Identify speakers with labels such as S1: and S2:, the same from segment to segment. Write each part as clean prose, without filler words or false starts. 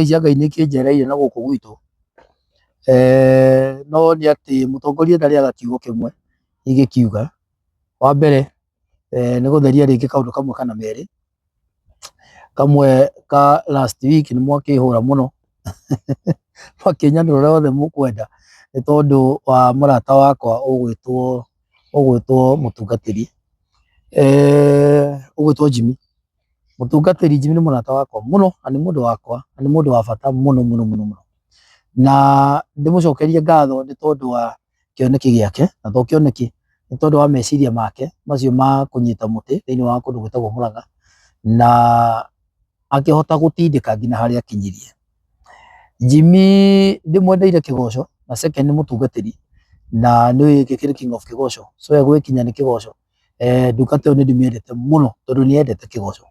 S1: Cia Ngai nĩ kĩnjereire na gũkũ gwitũ, no nĩ atĩ mũtongoria ndarĩaga kiugo kĩmwe ingĩkiuga. Wa mbere nĩ gũtheria rĩngĩ kaũndũ kamwe kana merĩ, kamwe ka last week nĩ mwakĩhũra mũno mwakĩnyanĩra ũrĩa wothe mũkwenda nĩ tondũ wa mũrata wakwa ũgwĩtwo ũgwĩtwo mũtungatĩri, ũgwĩtwo Jimmy. Mũtungatĩri Jimmy nĩ mũrata wakwa mũno na nĩ mũndũ wakwa na nĩ mũndũ wa bata mũno mũno mũno mũno. Na ndĩmũcokerie ngatho nĩ tondũ wa kĩoneki gĩake, na to kĩoneki, nĩ tondũ wa meciria make macio ma kũnyita mũtĩ thĩinĩ wa kũndũ gwĩtagwo Mũrang'a, na akĩhota gũtindĩka nginya harĩa akinyirie. Jimmy ndĩmwendeire kĩgoco na second nĩ mũtungatĩri na nĩ gĩkĩrĩ king of kĩgoco, so egwĩkinya nĩ kĩgoco. Ndungata ĩyo nĩ ndĩmĩendete mũno tondũ nĩ yendete kĩgoco.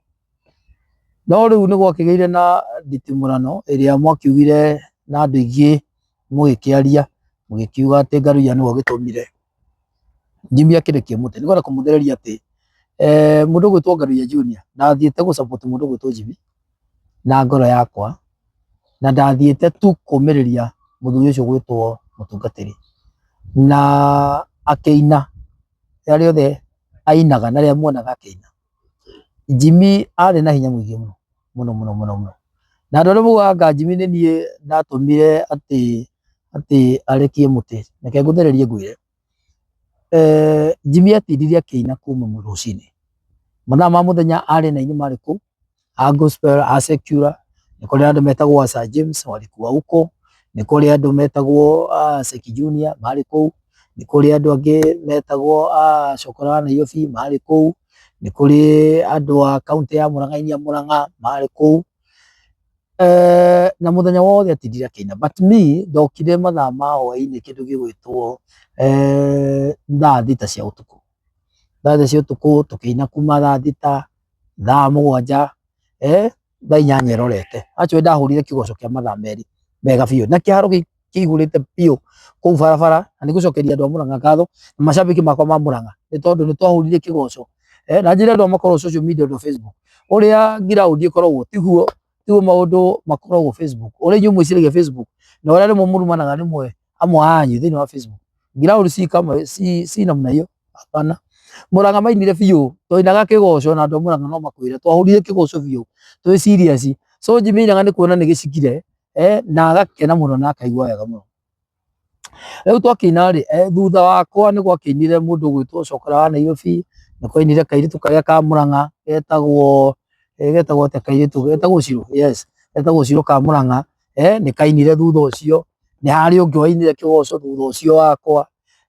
S1: No rĩu nĩ gwakĩgĩire na nditimũrano ĩrĩa mwakiugire na andũ aingĩ mũgĩkĩaria, mũgĩkiuga atĩ Ngaruiya nĩwe ũgĩtũmire Jimmy akĩrekie mũtĩ. Nĩngwenda kũmũthereria atĩ mũndũ ũgwĩtwo Ngaruiya Junior ndathiĩte gũ support mũndũ ũgwĩtwo Jimmy na ngoro yakwa, na ndathiĩte tu kũmĩrĩria mũthuri ũcio ũgwĩtwo mũtungatĩri. Na akĩina rĩrĩa rĩothe ainaga na rĩrĩa muonaga akĩina, Jimmy arĩ na hinya mũingĩ mũno mũno mũno mũno mũno. Na andũ arĩa maugaga anga Jimmy nĩ niĩ ndatũmire atĩ atĩ arekie mũtĩ, reke ngũthererie ngwĩre, Jimmy atindire akĩina kuma rũcinĩ, mathaa ma mũthenya arĩ na aini marĩ kũu, a gospel, a secular, nĩ kũrĩ andũ metagwo a Sir James walikuwa huko, nĩ kũrĩ andũ metagwo a Seki Junior marĩ kũu, nĩ kũrĩ andũ angĩ metagwo a Cokora wa Nairobi marĩ kũu, nĩ kũrĩ andũ a kaũntĩ ya Murang'a aini a Murang'a marĩ kũu, na mũthenya wothe atindire akĩina. But me ndokire mathaa ma hwainĩ kĩndũ gĩgwĩtwo thaa thita cia ũtukũ. Thaa thita cia ũtukũ tũkĩina kuma thaa thita, thaa mũgwanja, thaa inyanya ĩrorete. Actually ndahũrire kĩgoco kĩa mathaa merĩ mega biũ na kĩharo kĩihũrĩte biũ kũu barabara, na nĩ ngũcokeria andũ a Mũrang'a ngatho na macambĩki makwa ma Mũrang'a nĩ tondũ nĩ twahũrire kĩgoco, na njĩre andũ a makoragwo social media andũ a Facebook, ũrĩa ground ĩkoragwo tiguo tiguo maũndũ makoragwo Facebook, ũrĩa inyuĩ mwĩciragia Facebook na ũrĩa rĩmwe mũrumanaga rĩmwe amwe anyu thĩinĩ wa Facebook, ground si kama si, si namna hiyo. Hapana. Mũrang'a mainire biũ, twainaga kĩgoco na andũ a Mũrang'a no makwĩre, twahũrire kĩgoco biũ twĩ serious. So Jimmy ainaga nĩ kuona nĩ gĩcikire, na agakena mũno na akaigua wega mũno. Rĩu twakĩina rĩ, thutha wakwa nĩ gwakĩinire mũndũ ũgwĩtwo Cokora wa Nairobi, nĩ kwainire kairĩtu karĩa ka Mũrang'a getagwo, getagwo atĩa kairĩtu, getagwo Cirũ, yes, getagwo Cirũ ka Mũrang'a, nĩ kainire thutha ũcio, nĩ harĩ ũngĩ wainire kĩgoco thutha ũcio wakwa.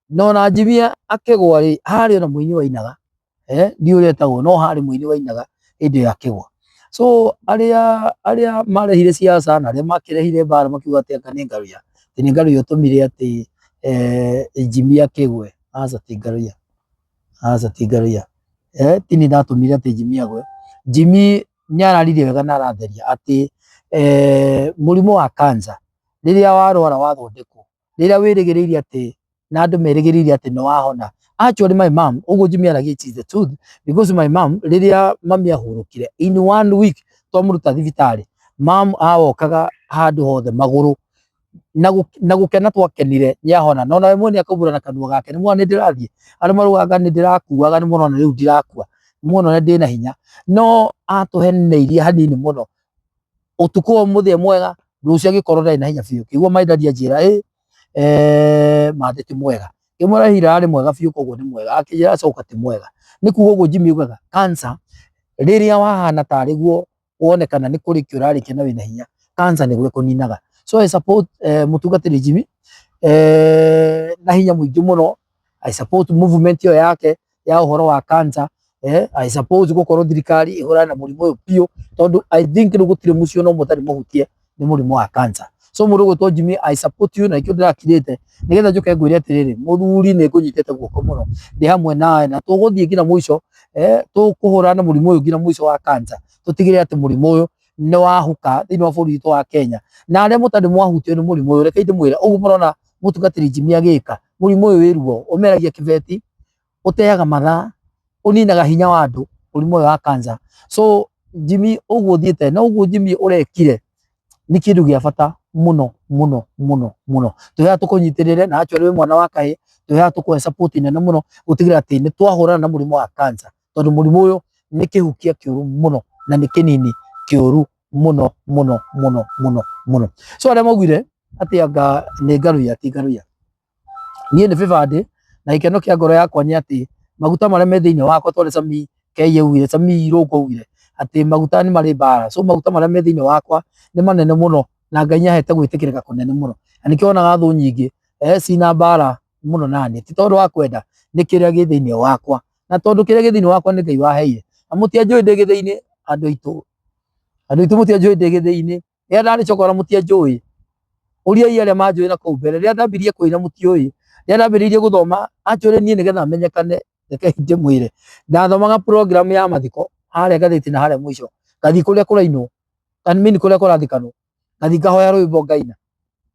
S1: No ona Jimmy akĩgwa rĩ, harĩ ona mũini wainaga, ndiũĩ ũrĩa etagwo, no harĩ mũini wainaga hĩndĩ ĩyo akĩgwa. So arĩa arĩa marehire siasa na arĩa makĩrehire mbara makiuga atĩ anga nĩ Ngaruiya, atĩ nĩ Ngaruiya ũtũmire atĩ Jimmy akĩgwe, aca ti Ngaruiya, aca ti Ngaruiya, ti niĩ ndatũmire atĩ Jimmy agwe. Jimmy nĩ araririe wega na aratheria atĩ mũrimũ wa cancer rĩrĩa warwara wathondekwo, rĩrĩa wĩrĩgĩrĩire atĩ na andũ merĩgĩrĩire atĩ nĩ wahona. Actually my mom, ũguo Jimmy aragia it is the truth because my mom rĩrĩa mami ahurũkire in one week twamũruta thibitarĩ, mom awokaga handũ hothe magũrũ na gũkena twakenire nĩ ahona, na onawe mwene akaumbũra na kanua gake, nĩ mwana nĩ ndĩrathiĩ, arĩa maraugaga nĩ ndĩrakuaga nĩ mũrona rĩu ndirakua, nĩ muona ũrĩa ndĩna hinya, no atũheneirie hanini mũno, ũtukũ wa ũmũthĩ e mwega, rũciũ agĩkorwo ndarĩ na hinya biũ, ngĩigua my daddy anjĩra ĩ mathe ti mwega, ngĩmwĩra hihi ararĩ mwega biũ koguo nĩ mwega, akĩnjĩra acoka ti mwega, nĩ kuga ũguo Jimmy augaga cancer rĩrĩa wahana tarĩ guo wonekana nĩ kũrĩkia ũrarĩkia na wĩna hinya, cancer nĩguo ĩkũninaga. So I support mũtungatĩri Jimmy na hinya mũingĩ mũno, I support movement ĩyo yake ya ũhoro wa cancer, I support gũkorwo thirikari ĩhũrane na mũrimũ ũyũ biũ, tondũ I think rĩu gũtirĩ mũciĩ ona ũmwe ũtarĩ mũhutie nĩ mũrimũ wa cancer. So mũndũ ũgwĩtwo Jimmy, I support you na nĩkĩo ndĩrakirĩte nĩgetha njũke ngwĩre atĩrĩrĩ, mũthuri nĩ ngũnyitĩte guoko mũno, ndĩ hamwe nawe na tũgũthiĩ nginya mũico, tũkũhũrana na mũrimũ ũyũ nginya mũico wa cancer, tũtigĩrĩre atĩ mũrimũ ũyũ nĩ wahuka thĩinĩ wa bũrũri witũ wa Kenya. Na arĩa mũtarĩ mwahutio nĩ mũrimũ ũyũ, rekei ndĩmwĩre, ũguo mũrona mũtungatĩri Jimmy agĩka, mũrimũ ũyũ wĩ ruo, ũmeragia kĩbeti, ũteaga mathaa, ũninaga hinya wa andũ, mũrimũ ũyũ wa cancer. So Jimmy ũguo ũthiĩte na ũguo Jimmy ũrekire, Nĩ kĩndũ gĩa bata mũno mũno mũno mũno. Twĩ haha tũkũnyitĩrĩre na actually wĩ mwana wa kahĩĩ, twĩ haha tũkũhe support nene mũno gũtigĩrĩra atĩ nĩ twahũrana na mũrimũ wa cancer, tondũ mũrimũ ũyũ nĩ kĩhukia kĩũru mũno na nĩ kĩnini kĩũru mũno mũno mũno mũno mũno. So arĩa maugire atĩ anga nĩ ngaruya, ti ngaruya. Niĩ nĩ bĩbandĩ na gĩkeno kĩa ngoro yakwa nĩ atĩ maguta marĩa me thĩinĩ wakwa ta ũrĩa Sami Kei augire, Sami Irũngũ augire atĩ maguta nĩ marĩ mbara. So maguta marĩa me thĩinĩ wakwa nĩ manene mũno na Ngai nĩ ahete gwĩtĩkĩrĩka kũnene mũno. Na nĩkĩo wonaga thũ nyingĩ cina mbara mũno naniĩ, ti tondũ wa kwenda, nĩ kĩrĩa gĩ thĩinĩ wakwa. Na tondũ kĩrĩa gĩ thĩinĩ wakwa nĩ Ngai waheire. Na mũtianjũĩ ndĩ gĩthĩinĩ andũ aitũ, andũ aitũ mũtianjũĩ ndĩ gĩthĩinĩ. Rĩrĩa ndarĩ cokora mũtianjũĩ. Ũriai arĩa manjũĩ na kũu mbere. Rĩrĩa ndambirie kũina mũtiũĩ. Rĩrĩa ndambĩrĩirie gũthoma, actually niĩ nĩgetha menyekane, rekei ndĩmwĩre, ndathomaga program ya mathiko harĩa ngathĩti na harĩa mũico, ngathiĩ kũrĩa kũrainwo, I mean kũrĩa kũrathikanwo, ngathiĩ ngahoya rwĩmbo ngaina.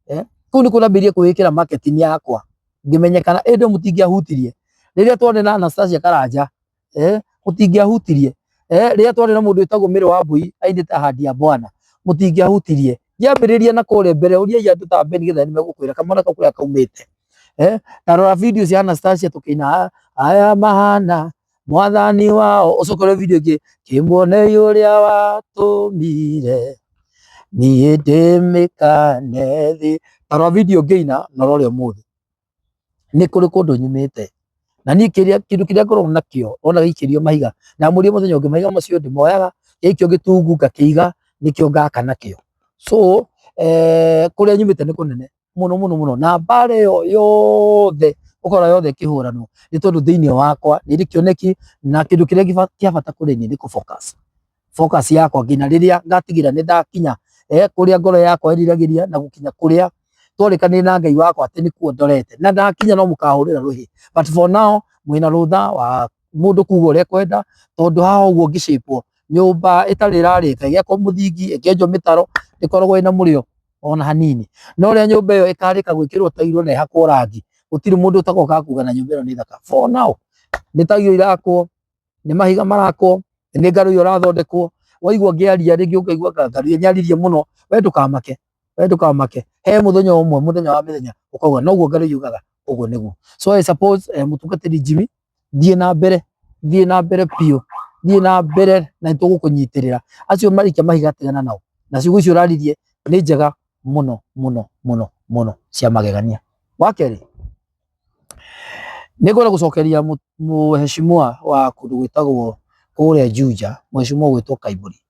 S1: Eh, kũu nĩkuo ndambĩrĩirie kwĩĩkĩra marketing yakwa, ngĩmenyekana, ĩndĩ mũtingĩahutirie. Rĩrĩa twarĩ na Anastasia Karanja, eh, mũtingĩahutirie. Eh, rĩrĩa twarĩ na mũndũ wĩtagwo Mary Wambui ainĩte ahadi ya Bwana, mũtingĩahutirie. Ngĩambĩrĩria na kũrĩa mbere, ũriai andũ ta Ben Githae nĩmegũkwĩra kamwana kau kũrĩa kaumĩte. Eh, ta rora video cia Anastasia tũkĩina aya mahana mwathani wao, ũcoke ũrore video ĩngĩ kĩmuonei ũrĩa watũmire niĩ ndĩmĩkane thĩ. Ta rora video ngĩina na ũrore ũmũthĩ. Nĩ kũrĩ kũndũ nyumĩte na niĩ kĩrĩa kĩndũ kĩrĩa ngoragwo nakĩo wona gĩikĩrio mahiga ndamũria mũthenya ũngĩ mahiga macio ndĩmoyaga gĩaikio gĩtungu ngakĩiga nĩkĩo ngaka nakĩo. So kũrĩa nyumĩte nĩ kũnene mũno mũno mũno na mbara ĩyo yothe ũkora yothe ĩkĩhũranwo nĩ tondũ thĩinĩ wakwa nĩ ndĩ kĩoneki na kĩndũ kĩrĩa kĩa bata kũrĩ niĩ nĩ kũ focus. Focus yakwa nginya rĩrĩa ngatigĩra nĩ ndakinya kũrĩa ngoro yakwa ĩriragĩria na gũkinya kũrĩa twarĩkanĩire na Ngai wakwa atĩ nĩkuo ndorete na ndakinya no mũkahũrĩra rũhĩ, but for now mwĩna rũtha wa mũndũ kuga ũrĩa ekwenda tondũ haha ũguo ngĩcĩpwo nyũmba ĩtarĩ ĩrarĩka ĩgĩakwo mũthingi ĩkĩenjwo mĩtaro ndĩkoragwo ĩna mũrĩo ona hanini, no rĩrĩa nyũmba ĩyo ĩkarĩka gwĩkĩrwo tairo na ĩhakwo rangi gũtirĩ mũndũ ũtagoka kuga na nyũmba ĩno nĩ thaka. For now nĩ tairo irakwo, nĩ mahiga marakwo, nĩ ngaruya ũrathondekwo, waigua ngĩaria rĩngĩ ũkaigua ngaruya nĩaririe mũno, we ndũkamake, we ndũkamake, he mũthenya ũmwe mũthenya wa mĩthenya ũkauga noguo ngaruya ugaga ũguo nĩguo. So I suppose mũtungatĩri Jimmy thiĩ na mbere, thiĩ na mbere biũ, thiĩ na mbere na nĩtũgũkũnyitĩrĩra. Acio maraikia mahiga tigana nao, na ciugo icio ũraririe nĩ njega mũno mũno mũno mũno cia magegania. Wa kerĩ, nĩ ngwenda gũcokeria mũheshimiwa wa kũndũ gwĩtagwo kũrĩa Juja, mũheshimiwa ũgwĩtwo Kaiburi,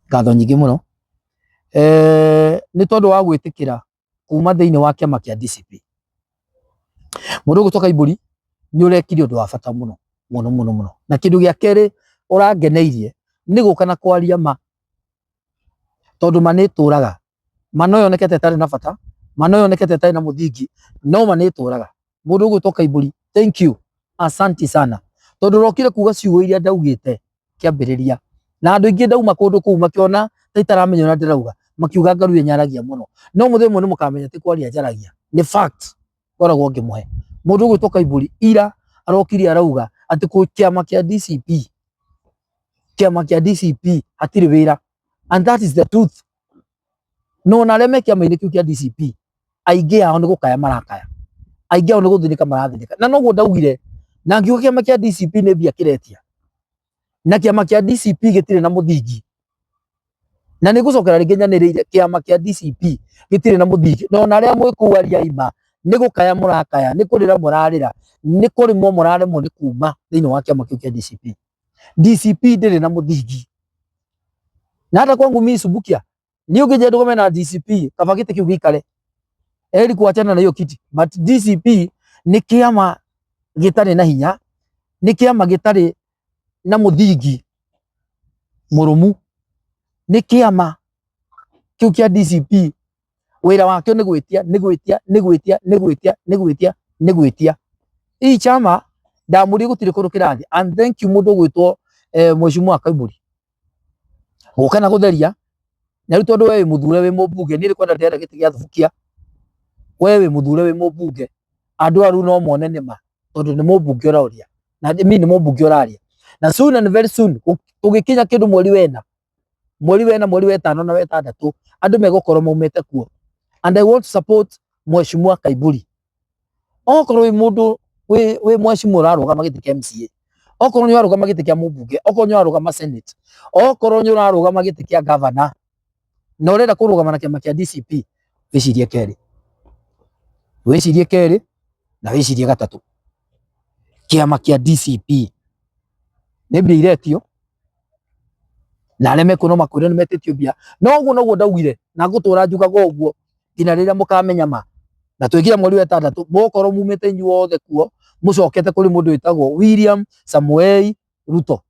S1: ngatho nyingĩ mũno nĩ tondũ wa gwĩtĩkĩra kuma thĩinĩ wa kĩama kĩa DCP. Mũndũ ũgwĩtwo Kaiburi nĩ ũrekire ũndũ wa bata mũno mũno mũno mũno, na kĩndũ gĩa kerĩ ũrangeneirie nĩ gũka na kwaria ma, tondũ ma nĩ ĩtũraga, ma no yoneke ta ĩtarĩ na bata, ma no yoneke ta ĩtarĩ na mũthingi, no ma nĩ ĩtũraga. Mũndũ ũgwĩtwo Kaiburi, thank you, asanti sana, tondũ ũrokire kuga ciugo iria ndaugĩte kĩambĩrĩria, na andũ aingĩ ndauma kũndũ kũu makĩona ta itaramenya ũrĩa ndĩrauga, makiuga Ngaruiya nyaragia mũno, no mũthenya ũmwe nĩ mũkamenya ti kwaria njaragia, nĩ fact ngoragwo ngĩmũhe. Mũndũ ũgwĩtwo Kaiburi ira arokire arauga atĩ kĩama kĩa DCP, kĩama kĩa DCP hatirĩ wĩra, and that is the truth. No ona arĩa me kĩama-inĩ kĩu kĩa DCP aingĩ ao nĩ gũkaya marakaya, aingĩ ao nĩ gũthĩnĩka marathĩnĩka, na noguo ndaugire na ngiuga kĩama kĩa DCP nĩ mbia kĩretia, na kĩama kĩa DCP gĩtirĩ na mũthingi, na nĩ ngũcokera rĩngĩ nyanĩrĩire kĩama kĩa DCP gĩtirĩ na mũthingi, na ona arĩa mwĩ kũu aria ima nĩ gũkaya mũrakaya, nĩ kũrĩra mũrarĩra, nĩ kũremwo mũraremwo nĩ kuma thĩinĩ wa kĩama kĩu kĩa DCP. DCP ndĩrĩ na mũthingi, na hata kwangu mimi Subukia niĩ ũngĩnjĩra ndũgame na DCP kaba gĩtĩ kĩu gĩikare, eri kuachana na hiyo kiti, but DCP nĩ kĩama gĩtarĩ na hinya, nĩ kĩama gĩtarĩ na mũthingi mũrũmu, nĩ kĩama kĩu kĩa DCP wĩra wakĩo nĩ gwĩtia nĩ gwĩtia nĩ gwĩtia nĩ gwĩtia nĩ gwĩtia nĩ gwĩtia. Hii chama ndamũrie gũtirĩ kũndũ kĩrathiĩ, and thank you mũndũ ũgwĩtwo Mheshimiwa Kaiburi gũka na gũtheria, na rĩu tondũ we wĩ mũthure wĩ mũmbunge, niĩ kwenda ndĩrenda gĩtĩ gĩa Thubukia, we wĩ mũthure wĩ mũmbunge, andũ aya rĩu no mone nĩma tondũ nĩ mũmbunge ũroria, na mi nĩ mũmbunge ũraria, na soon and very soon tũgĩkinya kĩndũ mweri wena Mweri wena, mweri wetano na wetandatũ, andũ megũkorwo maumĩte kuo. And I want to support Mheshimiwa Kaiburi. Okorwo wĩ mũndũ wĩ mheshimiwa ũrarũgama gĩtĩ kĩa MCA, okorwo nĩ ũrarũgama gĩtĩ kĩa mũmbunge, okorwo nĩ ũrarũgama senate, okorwo nĩ ũrarũgama gĩtĩ kĩa governor na ũrenda kũrũgama na kĩama kĩa DCP, wĩcirie kerĩ, wĩcirie kerĩ na wĩcirie gatatũ. Kĩama kĩa DCP nĩ mbia iretio, na arĩa mekuo no makwĩre nĩ metĩtio mbia. No ũguo noguo ndaugire na ngũtũra njugaga ũguo nginya rĩrĩa mũkamenya ma. Na twĩkire mweri wa ĩtandatũ, mũgũkorwo mumĩte inyuothe kuo mũcokete kũrĩ mũndũ wĩtagwo William Samoei Ruto.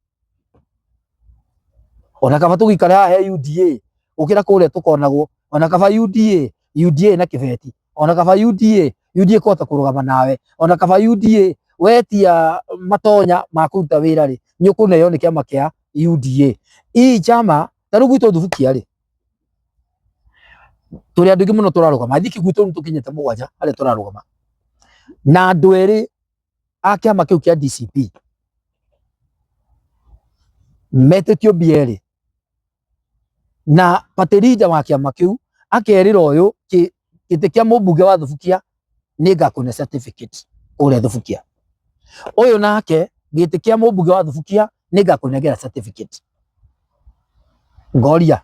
S1: Ona kaba tũgĩikare haha he UDA gũkĩra kũrĩa tũkonagwo. Ona kaba UDA, UDA na kĩbeti. Ona kaba UDA, UDA kũhota kũrũgama nawe. Ona kaba UDA wetia matonya ma kũruta wĩra rĩ, nĩ ũkũneo nĩ kĩama kĩa UDA. Ii chama ta rĩu gwitũ Thubukia rĩ, tũrĩ andũ aingĩ mũno tũrarũgama. I think gwitũ nĩ tũkinyĩte 7 harĩa tũrarũgama. Na andũ erĩ a kĩama kĩu kĩa DCP metĩtio mbia erĩ, na party leader wa kĩama kĩu akerĩra ũyũ gĩtĩ kĩa mũmbunge wa Thubukia nĩngakũne certificate kũrĩa Thubukia. Ũyũ nake gĩtĩ kĩa mũmbunge wa Thubukia nĩngakũnengera certificate. Ngoria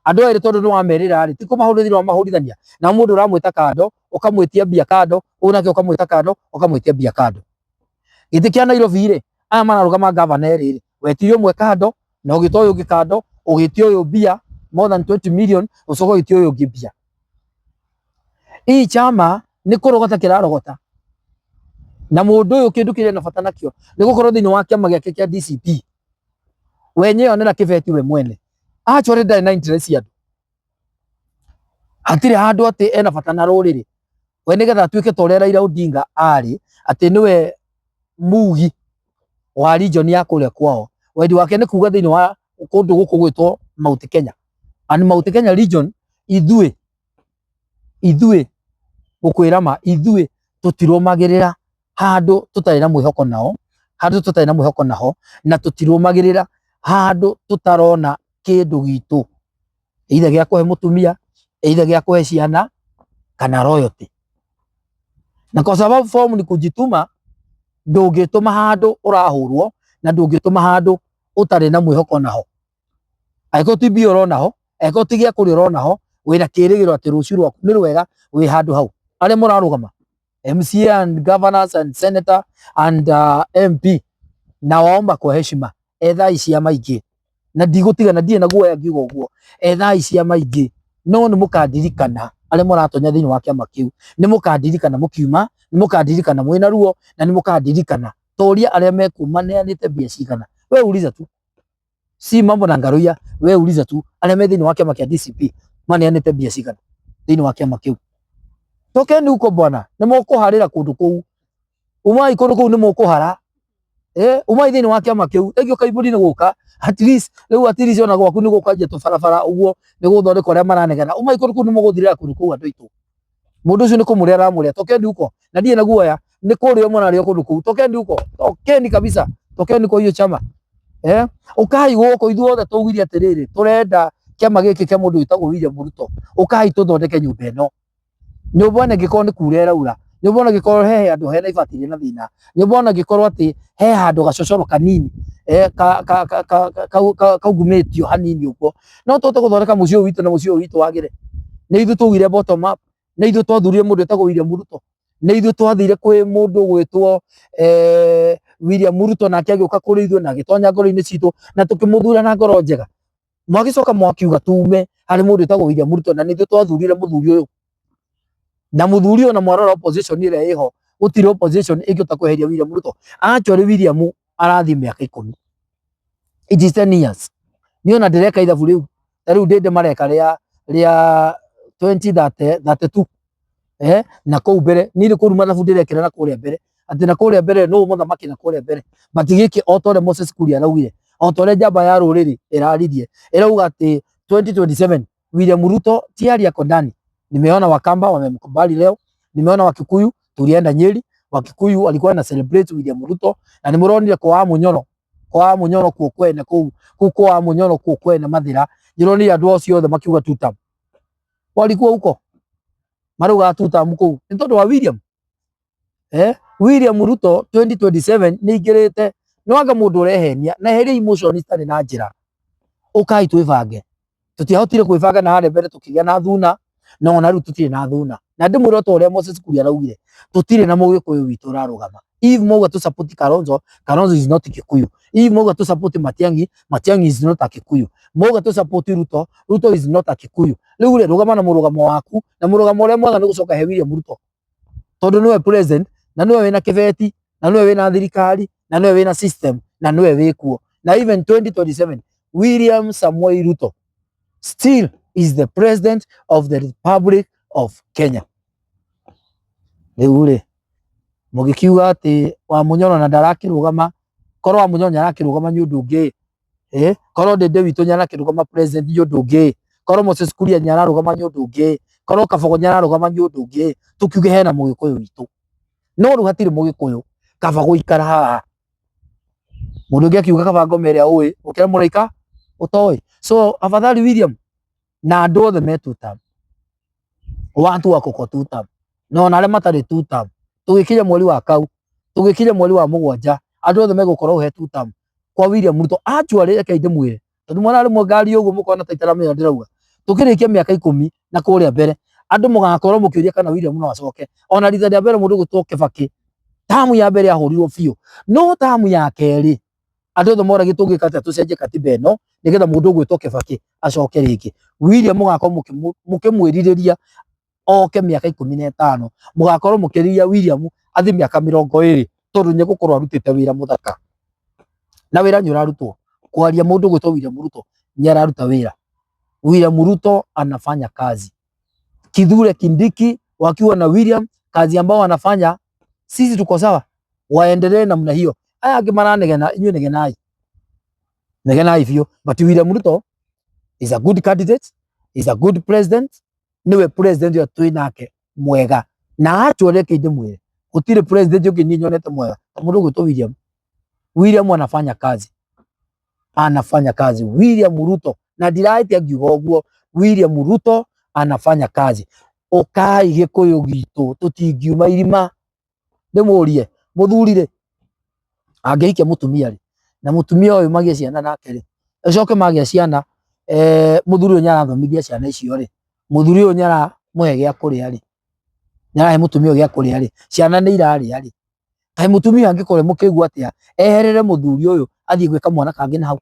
S1: andũ erĩ tondũ nĩ wamerĩra rĩ, ti kũmahũrithania wamahũrithania, na mũndũ ũramwĩta kando ũkamwĩtia mbia kando, ũyũ nake ũkamwĩta kando ũkamwĩtia mbia kando. Gĩtĩ kĩa Nairobi rĩ, aya mararũgama gavana erĩ rĩ, wetirie ũmwe kando na ũgĩta ũyũ ũngĩ kando, ũgĩtia ũyũ mbia more than 20 million, ũcoka ũgĩtia ũyũ ũngĩ mbia. Ii chama nĩ kũrogota kĩrarogota, na mũndũ ũyũ kĩndũ kĩrĩa ena bata nakĩo nĩ gũkorwo thĩinĩ wa kĩama gĩake kĩa DCP. We nyeyonera kĩbeti we mwene, actually ndarĩ na interest ya andũ, hatirĩ handũ atĩ ena bata na rũrĩrĩ. We nĩgetha atuĩke ta ũrĩa Raila Odinga arĩ, atĩ nĩwe mugi wa region ya kũrĩa kwao, wendi wake nĩ kuga thĩinĩ wa kũndũ gũkũ gwĩtwo Mount Kenya. And Mount Kenya region, ithuĩ gũkwĩra ma, ithuĩ tũtirũmagĩrĩra handũ tũtarĩ na mwĩhoko nao, handũ tũtarĩ na mwĩhoko naho, na tũtirũmagĩrĩra handũ tũtarona kĩndũ gitũ, either gĩa kũhe mũtumia, either gĩa kũhe ciana kana royalty. Na kwa sababu form ni kujituma, ndũngĩtũma handũ ũrahũrwo na ndũngĩtũma handũ ũtarĩ na mwĩhoko naho. Angĩkorwo ti mbia ũrona ho, angĩkorwo ti gĩa kũrĩa ũrona ho, wĩna kĩrĩgĩrĩro atĩ rũciũ rwaku nĩ rwega wĩ handũ hau. Arĩa mũrarũgama MCA and governors and senator and MP, na waomba kwa heshima, ethai ciama ingĩ, na ndigũtiga na ndirĩ na guoya ngiuga ũguo, ethai ciama ingĩ, no nĩ mũkandirikana arĩa mũratonya thĩinĩ wa kĩama kĩu, nĩ mũkandirikana mũkiuma, nĩ mũkandirikana mwĩna ruo, na nĩ mũkandirikana. Toria arĩa mekuo maneanĩte mbia cigana, we uliza tu, si mambo na ngaruia, we uliza tu arĩa me thĩinĩ wa kĩama kĩa DCP maneanĩte mbia cigana thĩinĩ wa kĩama kĩu. Tokeni huko bwana, nĩ mũkũharĩra kũndũ kũu, umai kũndũ kũu nĩ mũkũhara. Umai thĩinĩ wa kĩama kĩu, thengio Kaiburi nĩ gũka, at least rĩu at least ona gwaku nĩ gũkanjia tũbarabara ũguo nĩ gũthondekwo arĩa maranegena. Umai kũndũ kũu nĩ mũgũthirĩra kũndũ kũu andũ aitũ. Mũndũ ũcio nĩ kũmũrĩa aramũrĩa, tokeni huko, na ndirĩ na guoya, nĩ kũrĩo mũrarĩo kũndũ kũu. Tokeni huko, tokeni kabisa, tokeni kwa hiyo chama. Ũkai gũkũ ithuothe tũugire atĩrĩrĩ, tũrenda kĩama gĩkĩ kĩa mũndũ wĩtagwo William Ruto, ũkai tũthondeke nyũmba ĩno. Nyũmba ona ĩngĩkorwo nĩ kura ĩraura, nyũmba ona ĩngĩkorwo he handũ hena ibati rĩna thĩna, nyũmba ona ĩngĩkorwo atĩ he handũ gacocoro kanini kaungumĩtio hanini ũguo, no tũhote gũthondeka mũciĩ ũyũ witũ na mũciĩ ũyũ witũ wagĩre. Nĩ ithuĩ twaugire bottom up, nĩ ithuĩ twathurire mũndũ wĩtagwo William Ruto, nĩ ithuĩ twathire kwĩ mũndũ ũgwĩtwo William Ruto, nake agĩũka kũrĩ ithuĩ na agĩtonya ngoro-inĩ citũ na tũkĩmũthura na ngoro njega. Mwagĩcoka mwakiuga tume harĩ mũndũ wĩtagwo William Ruto, na nĩ ithuĩ twathurire mũthuri ũyũ. Na mũthuri ũyũ na mwarora opposition ĩrĩa ĩho, gũtirĩ opposition ĩngĩhota kweheria William Ruto. Actually William arathiĩ mĩaka 10. It is 10 years. Niĩ ona ndĩreka ithabu rĩu, ta rĩu ndĩndĩ mareka rĩa 2032. Na kũu mbere, niĩ nĩ kũu mathabu ndĩrekĩra na kũrĩa mbere, atĩ na kũrĩa mbere nũ mũthamaki na kũrĩa mbere. But gĩkĩ o ta ũrĩa Moses Kuria araugire, o ta ũrĩa njamba ya rũrĩrĩ ĩraririe, ĩrauga atĩ 2027 William Ruto tayari ako ndani. Nimeona Wakamba wamemkubali leo, nimeona Wakikuyu, tulienda Nyeri, Wakikuyu walikuwa na celebrate William Ruto, na nimuronire kwa Munyoro, kwa Munyoro kuo kwene kuu, kuu kwa Munyoro kuo kwene Mathira, Nĩũronire andũ acio othe makiuga two term. Walikuwa huko maraugaga two term kũu nĩ tondũ wa William. William Ruto 2027 nĩ aingĩrĩte. Nĩ wanga mũndũ ũrehenia na eheria emotion itarĩ na njĩra. Ũkai twĩbange. Tũtiahotire kwĩbanga na harĩa mbere tũkĩgĩa na thuna, na ona rĩu tũtirĩ na thuna. Na ndĩmwĩre o ta ũrĩa Moses Kuria araugire, tũtirĩ na mũgĩkũyũ witũ ũrarũgama. If mauga tũ support Kalonzo, Kalonzo is not Kikuyu. If mauga tũ support Matiang'i, Matiang'i is not a Kikuyu. Mauga tũ support Ruto, Ruto is not a Kikuyu. Rĩu rĩ, rũgama na mũrũgamo waku, na mũrũgamo ũrĩa mwega nĩ gũcoka he William Ruto. Tondũ nĩwe president, na nĩwe wĩna kĩbeti, na nĩwe wĩna thirikari, na nĩwe wĩna system, na nĩwe wĩkuo. Na even 2027, William Samoei Ruto still is the president of the Republic of Kenya. Rĩu rĩ, mũgĩkiuga atĩ Wamunyoro na ndarakĩrũgama, korwo Wamunyoro nĩarakĩrũgama nĩ ũndũ ũngĩ, korwo Ndĩndĩ witũ nĩarakĩrũgama president nĩ ũndũ ũngĩ, korwo Moses Kuria nĩararũgama nĩ ũndũ ũngĩ, korwo Kabogo nĩararũgama nĩ ũndũ ũngĩ, tũkiuge hena mũgĩkũyũ witũ. No rĩu hatirĩ mũgĩkũyũ, kaba gũikara haha. Mũndũ ũngĩ akiuga kaba ngoma ĩrĩa ũĩ gũkĩra mũraika ũtoĩ. So afadhali William na andũ othe me two term. Watu wako kwa two term. Na ona arĩa matarĩ two term. Tũgĩkinya mweri wa kau, tũgĩkinya mweri wa mũgwanja, andũ othe megũkorwo he two term kwa William Ruto. Actually reke ndĩmwĩre, tondũ mwana rĩmwe ngari ũguo mũkona ta itaramenya ndĩrauga. Tũkĩrĩkia mĩaka ikũmi na kũrĩa mbere, andũ mũgakorwo mũkĩũria kana William no acoke. Ona rita rĩa mbere mũndũ ũgwĩtwo Kibaki, tamu ya mbere yahũrirwo biũ, no tamu ya kerĩ andũ othe moragia tũngĩka atĩa tũcenjie katiba ĩno nĩgetha mũndũ ũgwĩtwo Kibaki acoke rĩngĩ. William mũgakorwo mũkĩmwĩrirĩria oke mĩaka 15, mũgakorwo mũkĩrirĩria William athiĩ mĩaka 20, tondũ nĩ egũkorwo arutĩte wĩra mũthaka. Na wĩra nĩ ũrarutwo. Kwaria mũndũ ũgwĩtwo William Ruto nĩ araruta wĩra. William Ruto anafanya kazi. Kithure Kindiki wakiwa na William, kazi ambao wanafanya, sisi tuko sawa, waendelee namna hiyo. Aya angĩ maranegena, inyuĩ negenai, negenai biũ. But William Ruto is a good candidate, is a good president, niwe president ũrĩa twĩ nake mwega. Na actually reke ndĩmwĩre, gũtirĩ president ũngĩ niĩ nyonete mwega ta mũndũ ũgwĩtwo William. William anafanya kazi, anafanya kazi. William Ruto, na ndirahĩtia ngiuga ũguo, William Ruto anafanya kazi. Ũkai gĩkũyũ gitũ, tũtingiuma irima. Ndĩmũrie, mũthuri rĩ, angĩhikia mũtumia rĩ, na mũtumia ũyũ magĩe ciana nake rĩ, ĩcoke magĩa ciana, mũthuri ũyũ nĩarathomithia ciana icio rĩ, mũthuri ũyũ nĩaramũhe gĩa kũrĩa rĩ, nĩarahe mũtumia ũyũ gĩa kũrĩa rĩ, ciana nĩ irarĩa rĩ, kaĩ mũtumia angĩkorwo mũkĩigua atĩa eherere mũthuri ũyũ athiĩ gwĩka mwana kangĩ na hau,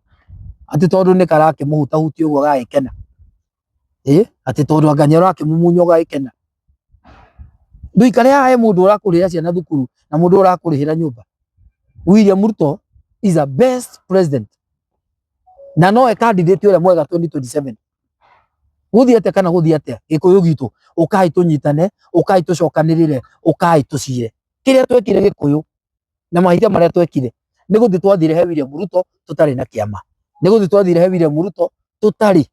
S1: atĩ tondũ nĩ karakĩmũhutahutia ũguo agagĩkena, atĩ tondũ anga nĩ arakĩmumunya ũgagĩkena. Ndũikare haha he mũndũ ũrakũrĩhĩra ciana thukuru na mũndũ ũrakũrĩhĩra nyũmba. William Ruto is a best president na nowe candidate ũrĩa mwega 2027. Gũthiĩ atĩa kana gũthiĩ atĩa, gĩkũyũ gitũ, ũkai tũnyitane, ũkai tũcokanĩrĩre, ũkai tũcire. Kĩrĩa twekire gĩkũyũ na mahĩtia marĩa twekire nĩ gũthiĩ twathire he William Ruto tũtarĩ na kĩama, nĩ gũthiĩ twathire he William Ruto tũtarĩ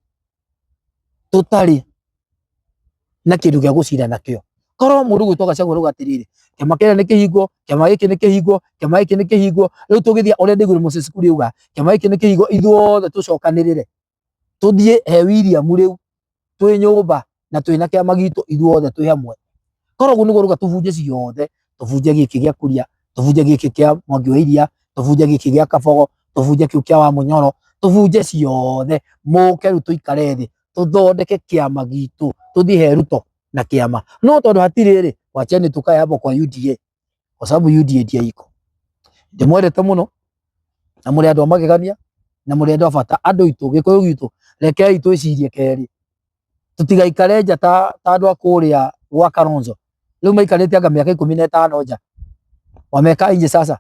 S1: na kĩndũ gĩa gũcira nakĩo. Korwo mũndũ ũgwĩtwo Gachagua arauga atĩrĩrĩ, kĩama kĩrĩa nĩ kĩhingo, kĩama gĩkĩ nĩ kĩhingo, kĩama gĩkĩ nĩ kĩhingo, rĩu tũgĩthiĩ ũrĩa ndaiguire Moses Kuria auga, kĩama gĩkĩ nĩ kĩhingo, ithuothe tũcokanĩrĩre tũthiĩ he William rĩu twĩ nyũmba na twĩna kĩama gitũ ithuothe twĩ hamwe. Korwo ũguo nĩguo rauga tũbunje ciothe, tũbunje gĩkĩ gĩa Kuria, tũbunje gĩkĩ kĩa Mwangi wa Iria, tũbunje gĩkĩ gĩa Kabogo, tũbunje kĩu kĩa Wamunyoro, tũbunje ciothe, mũke rĩu tũikare thĩ tũthondeke kĩama gitũ, tũthiĩ he Ruto na kĩama. No tondũ hatirĩ rĩ, wacheni tukae hapo kwa UDA, kwa sababu UDA ndiyo iko. Ndĩmwendete mũno na mũrĩ andũ a magegania na mũrĩ andũ a bata. Andũ aitũ, gĩkũyũ gitũ, rekei twĩcirie kerĩ, tũtigaikare nja ta andũ a kũrĩa gwa Kalonzo. Rĩu maikarĩte anga mĩaka 15 nja, wameka nje sasa.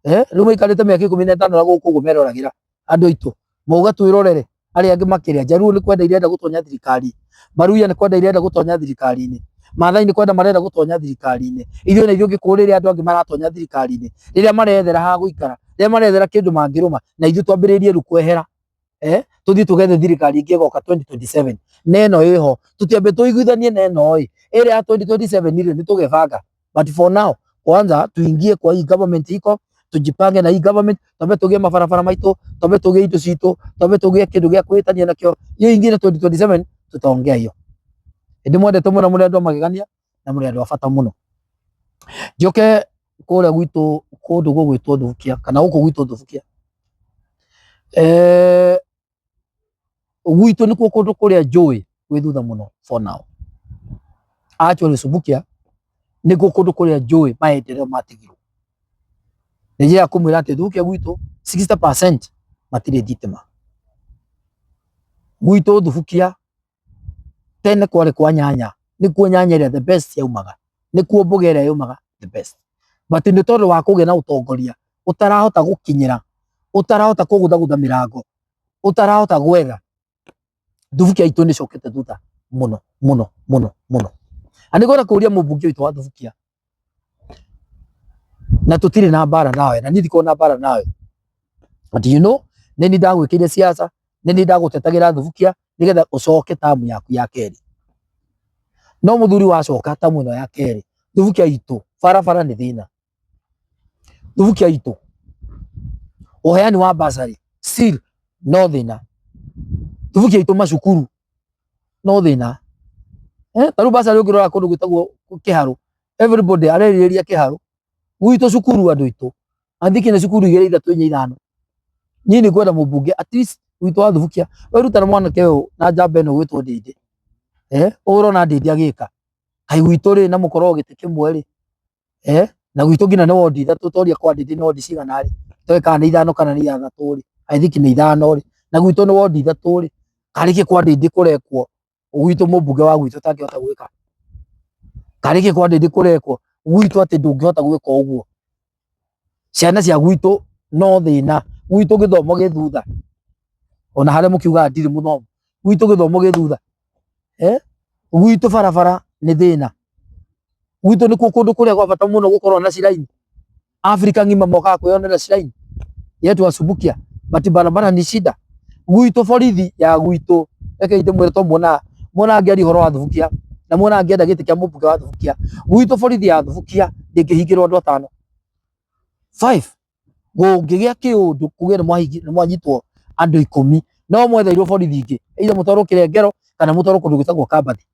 S1: Rĩu maikarĩte mĩaka 15 na gũkũ ũguo meroragĩra andũ aitũ, mauga twĩrorere arĩa angĩ makĩrĩa. Njaruo nĩ kwenda irenda gũtonya thirikari, Maruya nĩ kwenda irenda gũtonya thirikari-inĩ, Maathai nĩ kwenda marenda gũtonya thirikari-inĩ. Ithuĩ na ithuĩ Gĩkũyũ rĩrĩa andũ angĩ maratonya thirikari-inĩ, rĩrĩa marethera ha gũikara, rĩrĩa marethera kĩndũ mangĩrũma, na ithuĩ twambĩrĩrie rĩu kwehera, tũthiĩ tũgethe thirikari ĩngĩ ĩgoka 2027, na ĩno ĩho, tũtiambe tũiguithanie na ĩno ĩ, ĩrĩa ya 2027 rĩ, nĩ tũgebanga. But for now, kwanza tuingie kwa hii government iko, Tujipange na hii government, twambe tugie mabarabara maitu, twambe tugie indo citu, twambe tugie kindu gia kwitania nakio. Hiyo ingine 2027 tutaongea hiyo. Indi mwendete muno, muri andu a magegania na muri andu a bata muno. Njoke kuria gwitu kundu gugwitwo Thubukia kana guku gwitũ Thubukia, gwitũ nikuo kundu kuria njũĩ gwĩ thutha muno for now. Actually Subukia nikuo kundu kuria njũĩ maendeleo matigirwo. Nĩ njĩra kũmwĩra atĩ Thubukia gwitũ 60% matirĩ thitima. Gwitũ Thubukia tene kwarĩ kwa nyanya, nĩkuo nyanya ĩrĩa the best yaumaga, nĩkuo mboga ĩrĩa yaumaga the best. But nĩ tondũ wa kũgĩa na ũtongoria ũtarahota gũkinyĩra, ũtarahota kũgũthagũtha mĩrango, ũtarahota gwetha, Thubukia itũ nĩ ĩcokete thutha mũno mũno mũno mũno. Na nĩ ngwenda kũria mũmbunge witũ wa Thubukia, na tũtirĩ na mbara nawe, na niĩ ndikoragwo na mbara nawe, but you know nĩ niĩ ndagwĩkĩire siasa, nĩ niĩ ndagũtetagĩra Thubukia nĩgetha ũcoke tamu yaku ya kerĩ. No mũthuri wacoka tamu ĩno ya kerĩ, Thubukia itũ barabara nĩ thĩna. Thubukia itũ ũheani wa bursary still no thĩna. Thubukia itũ macukuru no thĩna. Ta rĩu bursary ũngĩrora kũndũ gwĩtagwo Kĩharũ, everybody arerirĩria Kĩharũ. Gwitũ cukuru andũ aitũ athiki nĩ cukuru igĩrĩ ithatũ inya ithano. Niĩ nĩ ngwenda mũmbunge at least witũ wa Thubukia weruta na mwanake ũyũ na njamba ĩno gwĩtwo Ndĩndĩ, ũrona Ndĩndĩ agĩka kaĩ gwitũ rĩ na mũkoragwo gĩtĩ kĩmwe rĩ, na gwitũ nginya nĩ wondi ithatũ, toria kwa Ndĩndĩ nĩ wondi cigana rĩ, toĩ kana nĩ ithano kana nĩ ithathatũ rĩ, I think nĩ ithano rĩ, na gwitũ nĩ wondi ithatũ rĩ, karĩ kĩ kwa Ndĩndĩ kũrekwo gwitũ mũmbunge wa gwitũ ũtangĩhota gwĩka, karĩ kĩ kwa Ndĩndĩ kũrekwo gwitũ atĩ ndũngĩhota gwĩka ũguo. Ciana cia gwitũ no thĩna, gwitũ gĩthomo gĩ thutha, ona harĩa mũkiugaga ndirĩ mũthomu, gwitũ gĩthomo gĩ thutha, gwitũ barabara nĩ thĩna, gwitũ nĩkuo kũndũ kũrĩa gwa bata mũno gũkorwo na shrine. Afrika ng'ima mokaga kwĩyonera shrine yetu ya Subukia, but barabara ni shida. Gwitũ borithi ya gwitũ, reke ndĩmwĩre to muona muona ngĩaria ũhoro wa Thubukia na muona ngĩenda gĩtĩ kĩa mũmbunge wa Thubukia, gwitũ borithi ya Thubukia ndĩngĩhingĩrwo andũ atano 5 gũngĩgĩa kĩũndũ kuge nĩ mwanyitwo andũ 10 no mwetheirwo borithi ingĩ, either mũtwarwo Kĩrengero kana mũtwarwo kũndũ gwĩtagwo Kambathi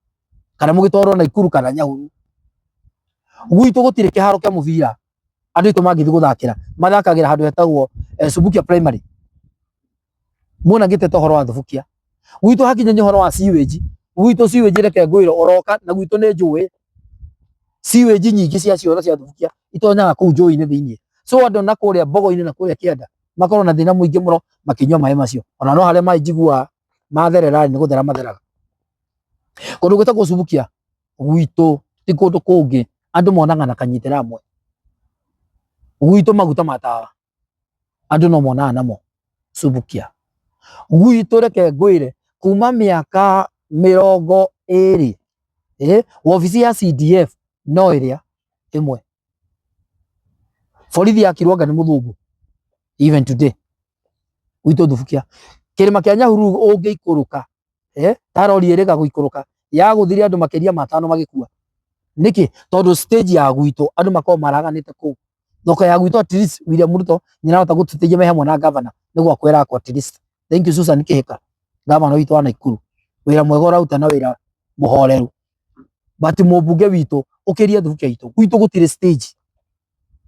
S1: kana mũgĩtwarwo Naikuru kana Nyahururu. Gwitũ gũtirĩ kĩharo kĩa mũbira andũ aitũ mangĩthiĩ gũthakĩra, mathakagĩra handũ hetagwo Subukia Primary. Muona ngĩteta ũhoro wa Thubukia, gwitũ hakinya nĩ ũhoro wa sewage, gwitũ sewage reke ngwĩre ũroka na gwitũ nĩ njũĩ, sewage nyingĩ cia cioro cia Thubukia itonyaga kũu njũĩ-inĩ thĩinĩ, so andũ na kũrĩa mbogo-inĩ na kũrĩa kĩanda makorwo na thĩna mũingĩ mũno makĩnyua maĩ macio, ona no harĩa maĩ njiguaga matherera nĩ gũthera matheraga. Kũndũ gwĩtagwo Subukia gwitũ ti kũndũ kũngĩ andũ monaga na kanyitĩra amwe. Gwitũ maguta ma tawa andũ no monaga namo Subukia. Gwitũ reke ngwĩre kuma mĩaka 20 wabici ya CDF no ĩrĩa ĩmwe. Borithi ya Kirwanga nĩ mũthũngũ even today. Gwitũ Thubukia kĩrĩma kĩa Nyahururu ũngĩikũrũka, ta rori ĩrĩga gũikũrũka yagũthire andũ makĩria ma 5 magĩkua. Nĩkĩ? Tondũ stage ya gwitũ andũ makoragwo maraganĩte kũu. Thoko ya gwitũ at least William Ruto nĩarahota gũtũteithia me hamwe na governor nĩguo akwĩra akwa at least. Thank you Susan Kĩhĩka, governor witũ wa Naikuru, wĩra mwega ũraruta na wĩra mũhoreru. But mũmbunge witũ ũkĩria Thubukia itũ, gwitũ gũtirĩ stage.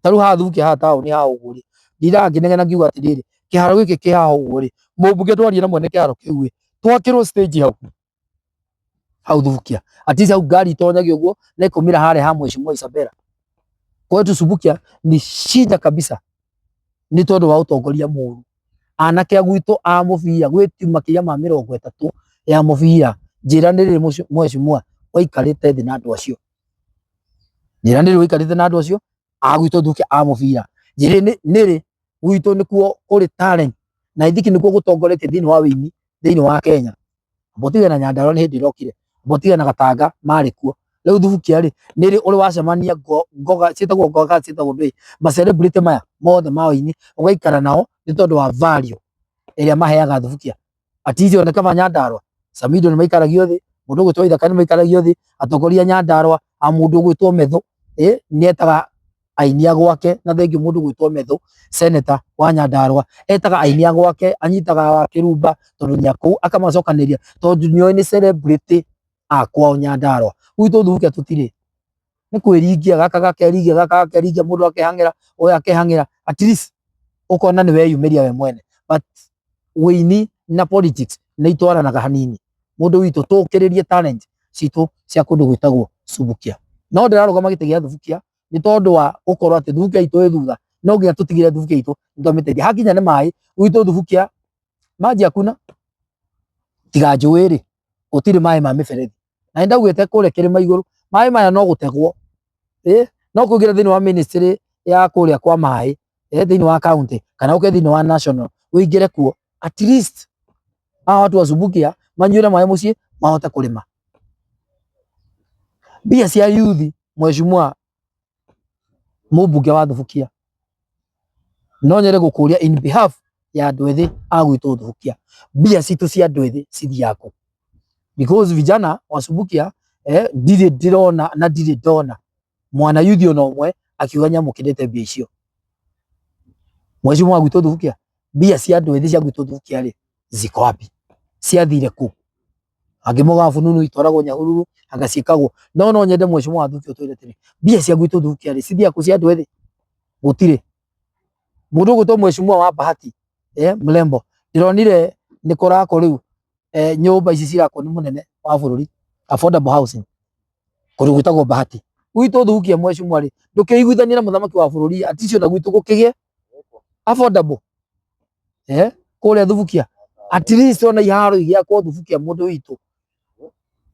S1: Ta rĩu haha Thubukia haha taũni haha ũguo rĩ, ndindaga ngĩnegena ngiuga atĩrĩrĩ, kĩharo gĩkĩ kĩ haha ũguo rĩ, mũmbunge twarie na mwene kĩharo kĩu ĩ, twakĩrwo stage hau hau Thubukia, at least hau ngari itonyagio ũguo na ĩkaumĩra harĩa ha Mheshimiwa Isabella. Kwetu Subukia ni shida kabisa nĩ tondũ wa ũtongoria mũru. Anake a gwitũ a mũbira gwĩ timu makĩria ma 30 ya mũbira, njĩra nĩ rĩrĩ mheshimiwa waikarĩte thĩ na andũ acio, njĩra nĩ rĩrĩ waikarĩte na andũ acio a gwitũ Thubukia a mũbira, njĩra nĩ rĩ gwitũ nĩkuo kũrĩ talent na ithiki nĩkuo gũtongoretie thĩinĩ wa wĩini thĩinĩ wa Kenya. Botiga na Nyandarua nĩ hĩndĩ ĩrokire, Botiga na Gatanga marĩ kuo. Rĩu Thubukia rĩ nĩ rĩ ũrĩ wacemania ngoga ciĩtagwo ngoga ciĩtagwo ndũĩ ma celebrity maya mothe ma wĩini ũgaikara nao nĩ tondũ wa value ĩrĩa maheaga Thubukia. At least one kaba Nyandarua Samido nĩ maikaragio thĩ, mũndũ ũgwĩtwo Ithaka nĩ maikaragio thĩ, atongoria Nyandarua a mũndũ ũgwĩtwo Methu nĩ etaga Aini a gwake na thengiũ mũndũ gwĩtwo Methu, senator wa Nyandarua, etaga aini a gwake, anyitaga wa Kĩrumba tondũ nĩ akũu, akamacokanĩria tondũ nĩoĩ nĩ celebrity a kwao Nyandarua. Gwitũ Thubukia tũtirĩ, nĩ kwĩringia, gaka gakeringia, gaka gakeringia, mũndũ akehang'ĩra, ũyũ akehang'ĩra, at least ũkona nĩ weyumĩria we mwene, but wĩini na politics nĩ itwaranaga hanini. Mũndũ witũ tũkĩrĩrie talent citũ cia kũndũ gwĩtagwo Subukia. No ndĩrarũgama gĩtĩ gĩa Thubukia nĩ tondũ wa gũkorwo atĩ Thubukia itũ ĩ thutha, no nginya tũtigĩrĩre Thubukia itũ nĩ twamĩteithia. Hakinya nĩ maĩ, gwitũ Thubukia maji hakuna, tiga njũĩ rĩ, gũtirĩ maĩ ma mĩberethi. Na nĩ ndaugĩte kũrĩa kĩrĩma igũrũ, maĩ maya no gũtegwo, ĩ no kũingĩra thĩinĩ wa ministry ya kũrĩa kwa maĩ, thĩinĩ wa county kana ũke thĩinĩ wa national, ũingĩre kuo, at least hawa watu wa Subukia manyuĩre maĩ mũciĩ mahote kũrĩma. Mbia cia youth, mheshimiwa mũmbunge wa Thubukia, no nyende gũkũria in behalf ya andũ ethĩ a gwitũ Thubukia, mbia citũ cia andũ ethĩ cithiaga kũ? Because vijana wa Subukia, ndirĩ ndĩrona na ndirĩ ndona mwana yuthi ona ũmwe akiuga nĩamũkĩrĩte mbia icio. Mheshimiwa wa gwitũ Thubukia, mbia cia andũ ethĩ cia gwitũ Thubukia rĩ, ziko wapi? Ciathire kũ? Angĩ mogaga fununu itwaragwo Nyahururu, anga ciĩkagwo, no no nyende mheshimiwa wa Thubukia ũtwĩre atĩrĩ, mbia cia gwitũ Thubukia rĩ, cithiaga kũ cia andũ ethĩ? Gũtirĩ. Mũndũ ũgwĩtwo mheshimiwa wa Bahati, Mlembo, ndĩronire nĩ kũrakwo rĩu, nyũmba ici cirakwo nĩ mũnene wa bũrũri, affordable housing, kũndũ gwĩtagwo Bahati. Gwitũ Thubukia mheshimiwa rĩ, ndũkĩiguithanie na mũthamaki wa bũrũri at least ona gwitũ gũkĩgĩe affordable, kũrĩa Thubukia, at least ona iharo igĩakwo Thubukia mũndũ witũ,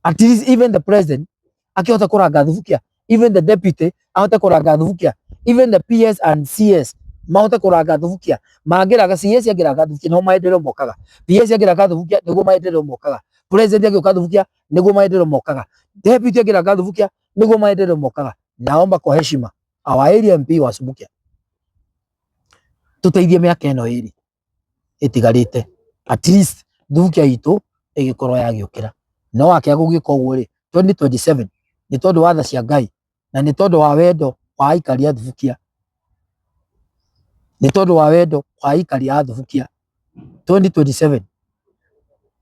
S1: at least even the president akĩhota kũranga Thubukia, even the deputy ahote kũranga Thubukia, even the PS and CS mahote kũranga Thubukia. Mangĩranga, CS angĩranga Thubukia nĩho maendeleo mokaga, PS angĩranga Thubukia nĩguo maendeleo mokaga, president angĩũka Thubukia nĩguo maendeleo mokaga, deputy angĩranga Thubukia nĩguo maendeleo mokaga. Naomba kwa heshima our area MP wa Subukia tũteithie mĩaka ĩno ĩrĩ ĩtigarĩte, at least Thubukia itũ ĩgĩkorwo yagĩũkĩra. No akĩaga gũgĩka ũguo rĩ, 2027 nĩ tondũ wa tha cia Ngai na nĩ tondũ wa wendo wa aikari a Thubukia, nĩ tondũ wa wendo wa aikari a Thubukia, 2027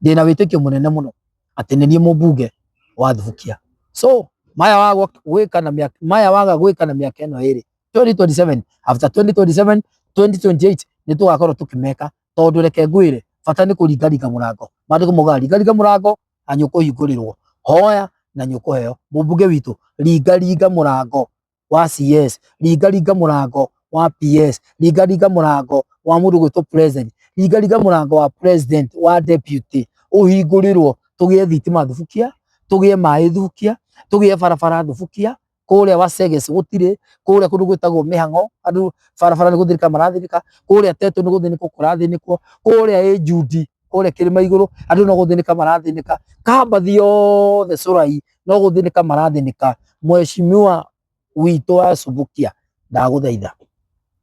S1: ndĩna wĩtĩkio mũnene mũno atĩ nĩ niĩ mũmbunge wa Thubukia. So maya waga gwĩka na mĩaka, maya waga gwĩka na mĩaka ĩno ĩrĩ, 2027, after 2027, 2028 nĩ tũgakorwo tũkĩmeka, tondũ reke ngwĩre, bata nĩ kũringaringa mũrango. Maandĩko maugaga ringaringa mũrango na nĩ ũkũhingũrĩrwo, hoya na nĩ ũkũheo. Mũmbunge witũ, ringaringa mũrango wa CS, ringaringa mũrango wa PS, ringaringa mũrango wa mũndũ gwĩtwo president, ringaringa mũrango wa president, wa deputy, ũhingũrĩrwo, tũgĩe thitima Thubukia, tũgĩe maĩ Thubukia, tũgĩe barabara Thubukia. Kũrĩa Waseges gũtirĩ, kũrĩa kũndũ gwĩtagwo Mĩhang'o andũ barabara nĩ gũthĩnĩka marathĩnĩka, kũrĩa Teto nĩ gũthĩnĩkwo kũrathĩnĩkwo, kũrĩa Ĩnjundi kũrĩa kĩrĩma igũrũ andũ no gũthĩnĩka marathĩnĩka, Kambathi yothe Cũrai no gũthĩnĩka marathĩnĩka. Mheshimiwa witũ wa Subukia, ndagũthaitha,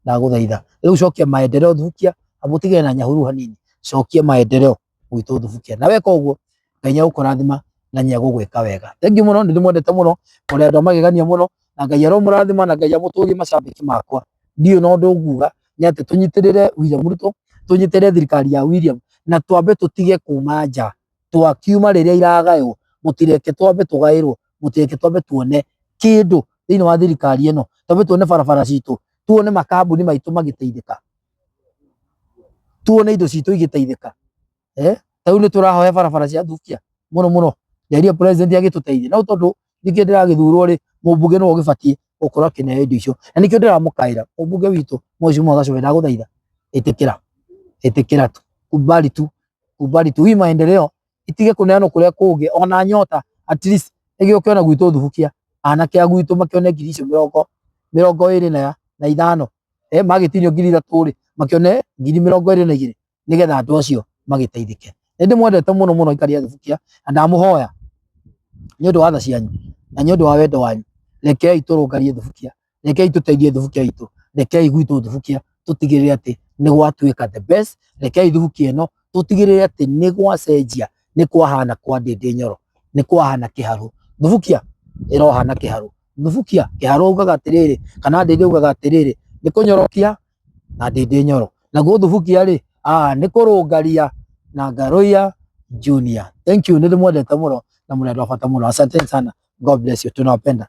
S1: ndagũthaitha rĩu cokia maendeleo Thubukia, amũtigane na Nyahururu hanini, cokia maendeleo gwitũ Thubukia, na weka ũguo Ngai nĩ egũkũrathima na nĩ egũgwĩka wega. Thengiũ mũno, nĩ ndĩmwendete mũno, mũrĩ andũ a magegania mũno, na Ngai aromũrathima na Ngai amũtũrie macambĩki makwa. Ndiũĩ na ũndũ nguga nĩ atĩ tũnyitĩrĩre William Ruto, tũnyitĩrĩre thirikari ya William, na twambe tũtige kuma nja, twakiuma rĩrĩa iragaywo, mũtireke twambe tũgaĩrwo, mũtireke twambe tuone kĩndũ thĩinĩ wa thirikari ĩno, twambe tuone barabara citũ, tuone makambuni maitũ magĩteithĩka, tuone indo citũ igĩteithĩka. Ta rĩu nĩ tũrahoya barabara cia Thubukia mũno mũno, ngerie president agĩtũteithie, no tondũ ningĩ ndĩragĩthurwo rĩ, mũmbunge nĩwe ũgĩbatiĩ gũkorwo akĩneo indo icio, na nĩkĩo ndĩramũkaĩra mũmbunge witũ Mheshimiwa Gachobe, ndagũthaitha ĩtĩkĩra, ĩtĩkĩra tu, kubali tu, kubali tu, hii maendeleo itige kũneanwo kũrĩa kũngĩ, ona nyota at least ĩgĩũke ona gwitũ Thubukia, anake a gwitũ makĩone ngiri icio 25, magĩtinio 3000 rĩ, makĩone ngiri 22, nĩgetha andũ acio magĩteithĩke. Nĩ ndĩmwendete mũno mũno aikari a Thubukia, na ndamũhoya nĩ ũndũ wa tha cianyu na nĩ ũndũ wa wendo wanyu, rekei tũrũngarie Thubukia, rekei tũteithie Thubukia itũ, rekei gwitũ Thubukia tũtigĩrĩre atĩ nĩ gwatuĩka the best, rekei Thubukia ĩno tũtigĩrĩre atĩ nĩ gwacenjia, nĩ kwahana kwa Ndĩndĩ Nyoro, nĩ kwahana kĩharũ. Thubukia ĩrohana kĩharũ. Thubukia kĩharo ugaga atĩrĩrĩ, kana ndĩndĩ ugaga atĩrĩrĩ, nĩ kũnyorokia na ndĩndĩ nyoro. Naguo thubukia rĩ, nĩ kũrũngaria na Ngaruiya Junior. Thank you, nĩ ndĩmwendete mũno na mũrĩ andũ a bata mũno. Asanteni sana. God bless you. Tunawapenda.